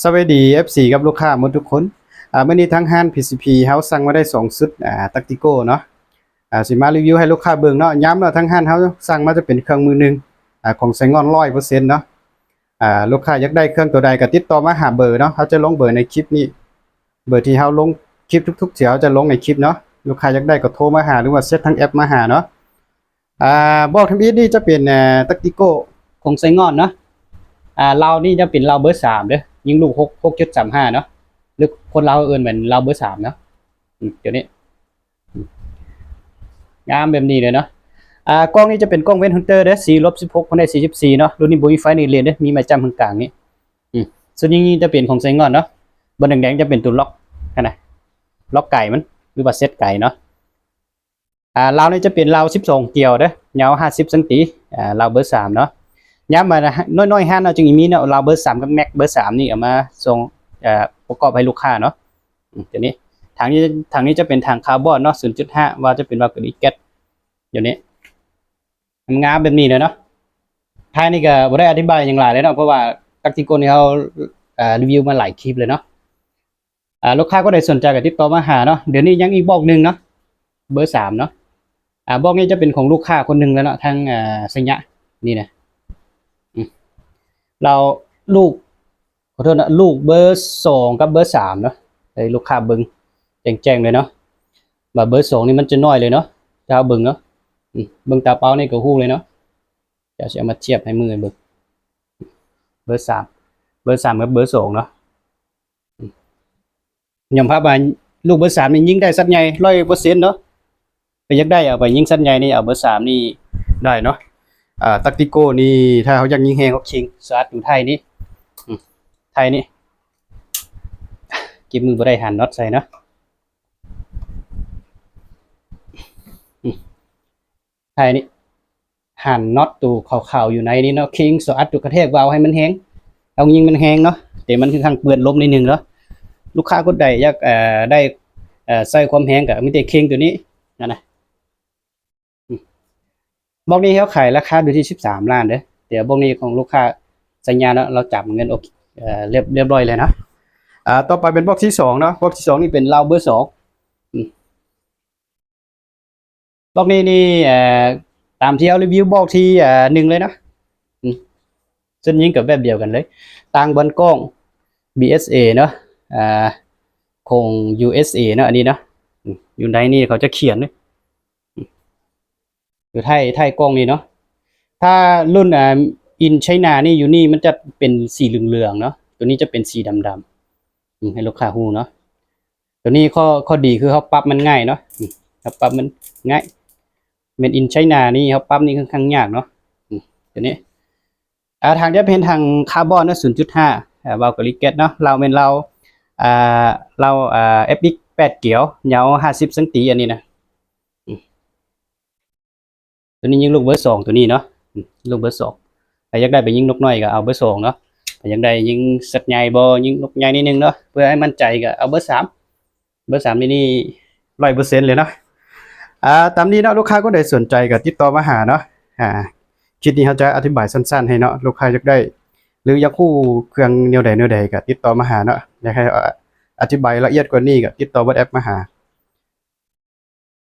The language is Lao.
ສະບາຍດີ ເອັຟຊີ ກັບລູກຄ້າໝົດທຸກຄົນ. ອາ ມື້ນີ້ທາງຮ້ານ ພີຊີພີ ເຮົາສັ່ງມາໄດ້ສອງຊຸດ ອາ Tactical ເນາະ. ອາ ຊິມາຣີວິວໃຫ້ລູກຄ້າເບິ່ງເນາະ. ຍາມເນາະ ທາງຮ້ານເຮົາສັ່ງມາຈະເປັນເຄື່ອງມືໜຶ່ງ ອາ ຂອງໄຊງ່ອນ ຮ້ອຍເປີເຊັນເນາະ. ອາ ລູກຄ້າຢາກໄດ້ເຄື່ອງໂຕໃດກໍຕິດຕໍ່ມາຫາເບີເນາະ. ເຮົາຈະລົງເບີໃນຄລິບນີ້. ເບີທີ່ເຮົາລົງຄລິບທຸກໆເທື່ອ ເຮົາຈະລົງໃນຄລິບເນາະ. ລູກຄ້າຢາກໄດ້ກໍໂທມາຫາ ຫຼືວ່າແຊັດທາງແອັບມາຫາເນາະ. ອາ ບອກທຳອິດນີ້ຈະເປັນ ອາ Tactical ຂອງໄຊງ່ອນເນາະ. ອາ ລາວນີ້ຈະເປັນລາວເບີສາມເດີ ຍິງລູກຫົກ ຫົກຈຸດສາມຫ້າເນາະ ຫຼືຄົນລາວເອີ້ນແມ່ນລາວເບີສາມເນາະ. ອືມ ຕົວນີ້ ອືມ ງາມແບບນີ້ເລີຍເນາະ. ອາ ກ້ອງນີ້ຈະເປັນກ້ອງ West Hunter ເດີ ສີ່ລົບສິບຫົກ ຄວາມໄດ້ສີ່ສິບສີ່ເນາະ. ລຸ້ນນີ້ບໍ່ມີໄຟໃນເລນເດີ ມີໄມ້ຈ້ຳເຄິ່ງກາງນີ້. ອືມ ຊຸດຍິງນີ້ຈະເປັນຂອງໄຊງ່ອນເນາະ. ບ່ອນແດງໆຈະເປັນຕົວລັອກຫັ້ນນະ ລັອກໄກມັນ ຫຼືວ່າເຊັດໄກເນາະ. ອາ ລາວນີ້ຈະເປັນລາວສິບສອງກຽວເດີ ຍາວຫ້າສິບຊັງຕີ ອາ ລາວເບີສາມເນາະ. ຍາມມານ້ອຍໆຮ້ານເຮົາຈຶ່ງມີເນາະ ລາວເບີສາມກັບແມັກເບີສາມນີ້ເອົາມາສົ່ງ ອາ ປະກອບໃຫ້ລູກຄ້າເນາະ. ອືມ ຕົວນີ້ ຖັງນີ້ ຖັງນີ້ຈະເປັນຖັງຄາບອນເນາະ ສູນຈຸດຫ້າ ວາວຈະເປັນວາວກະລິແກັດ ຕົວນີ້ ງາມແບບນີ້ເລີຍເນາະ. ທ້າຍນີ້ກໍບໍ່ໄດ້ອະທິບາຍຫຍັງຫຼາຍເລີຍເນາະ ເພາະວ່າ Tactical ນີ້ເຮົາ ອາ ຣີວິວມາຫຼາຍຄລິບເລີຍເນາະ. ອາ ລູກຄ້າຄົນໃດສົນໃຈກໍຕິດຕໍ່ມາຫາເນາະ. ດຽວນີ້ຍັງອີກບອກໜຶ່ງເນາະ ເບີສາມເນາະ. ອາ ບອກນີ້ຈະເປັນຂອງລູກຄ້າຄົນໜຶ່ງແລ້ວເນາະ ທາງ ອາ ໄຊຍະນີ້ນະ. ອືມ ລາວລູກ ຂໍໂທດນະ ລູກເບີສອງກັບເບີສາມເນາະ ໃຫ້ລູກຄ້າເບິ່ງແຈ້ງໆເລີຍເນາະ ວ່າເບີສອງນີ້ມັນຈະນ້ອຍເລີຍເນາະ. ຖ້າເຮົາເບິ່ງເນາະ ອືມ ເບິ່ງຕາເປົ່ານີ້ກໍຮູ້ເລີຍເນາະ. ດຽວຊິເອົາມາທຽບໃຫ້ມືເບິ່ງ ເບີສາມ ເບີສາມກັບເບີສອງເນາະ. ຍອມຮັບວ່າລູກເບີສາມນີ້ຍິງໄດ້ສັດໃຫຍ່ຮ້ອຍເປີເຊັນເນາະ. ໃຜຢາກໄດ້ເອົາໄປຍິງສັດໃຫຍ່ນີ້ ເອົາເບີສາມນີ້ໄດ້ເນາະ. ອາ Tactical ນີ້ ຖ້າເຮົາຢາກຍິງແຮງ ເຮົາຄິງສະອັດຢູ່ທ້າຍນີ້ ອືມ ທ້າຍນີ້ ເກັບມືບໍ່ໄດ້ ຫັນນັອດໃສ່ເນາະ. ອືມ ທ້າຍນີ້ ຫັນນັອດໂຕຂາວໆຢູ່ໃນນີ້ເນາະ ຄິງສະອັດຢູ່ ກະແທກວາວໃຫ້ມັນແຮງ ເອົາຍິງມັນແຮງເນາະ ແຕ່ມັນຂ້ອນຂ້າງເປື້ອນລົມໜ້ອຍໜຶ່ງເນາະ. ລູກຄ້າຄົນໃດຢາກ ເອີ ໄດ້ ເອີ ໃຊ້ຄວາມແຮງກໍມີແຕ່ຄິງຕົວນີ້ຫັ້ນນະ. ອືມ ບອກນີ້ເຮົາຂາຍລາຄາຢູ່ທີ່ສິບສາມລ້ານເດີ ແຕ່ບອກນີ້ຂອງລູກຄ້າໄຊຍະເນາະ ລາວຈຳເງິນ ໂອເຄ ເອີ ລຽບ ລຽບຮ້ອຍແລ້ວເນາະ. ອາ ຕໍ່ໄປເປັນບອກທີສອງເນາະ ບອກທີສອງນີ້ເປັນລາວເບີສອງ. ອືມ ບອກນີ້ນີ້ ເອີ ຕາມທີ່ເຮົາຣີວິວບອກທີ ເອີ ໜຶ່ງເລີຍເນາະ. ອືມ ຊຸດຍິງກໍແບບດຽວກັນເລີຍ ຕ່າງບ່ອນກ້ອງ ບີເອສເອ ເນາະ ອາ ຂອງ ຢູເອສເອ ເນາະ ອັນນີ້ເນາະ. ອືມ ຢູ່ໃນນີ້ເຂົາຈະຂຽນເລີຍ ອືມ ຢູ່ທ້າຍ ທ້າຍກ້ອງນີ້ເນາະ. ຖ້າລຸ້ນ ອາ In China ນີ້ ຢູ່ນີ້ມັນຈະເປັນສີເຫຼືອງໆເນາະ ຕົວນີ້ຈະເປັນສີດຳໆ. ອືມ ໃຫ້ລູກຄ້າຮູ້ເນາະ. ຕົວນີ້ຂໍ້ ຂໍ້ດີຄືເຮົາປັບມັນງ່າຍເນາະ ເຮົາປັບມັນງ່າຍ. Made in China ນີ້ເຮົາປັບນີ້ຂ້ອນຂ້າງຍາກເນາະ ຕົວນີ້. ອາ ຖັງຈະເປັນຖັງຄາບອນເນາະ ສູນຈຸດຫ້າ ອາ ວາວກະລິແກັດເນາະ. ລາວແມ່ນລາວ ອາ ລາວ ອາ ເອັຟເອັກ ແປດກຽວ ຍາວຫ້າສິບຊັງຕີ ອັນນີ້ນະ. ຕົວນີ້ຍິງລູກເບີສອງ ຕົວນີ້ເນາະ ອືມ ລູກເບີສອງ. ໃຜຢາກໄດ້ໄປຍິງນົກນ້ອຍກໍເອົາເບີສອງເນາະ ໃຜຢາກໄດ້ຍິງສັດໃຫຍ່ບໍ່ ຍິງນົກໃຫຍ່ໜ້ອຍໜຶ່ງເນາະ ເພື່ອໃຫ້ໝັ້ນໃຈກໍເອົາເບີສາມ. ເບີສາມນີ້ ນີ້ຮ້ອຍເປີເຊັນເລີຍເນາະ. ອາ ຕາມນີ້ເນາະ ລູກຄ້າຄົນໃດສົນໃຈກໍຕິດຕໍ່ມາຫາເນາະ. ອາ ຄລິບນີ້ເຮົາຈະອະທິບາຍສັ້ນໆໃຫ້ເນາະ ລູກຄ້າຢາກໄດ້ ຫຼືຢາກຮູ້ເຄື່ອງແນວໃດແນວໃດກໍຕິດຕໍ່ມາຫາເນາະ. ຢາກໃຫ້ ອາ ອະທິບາຍລະອຽດກວ່ານີ້ກໍຕິດຕໍ່ WhatsApp ມາຫາ.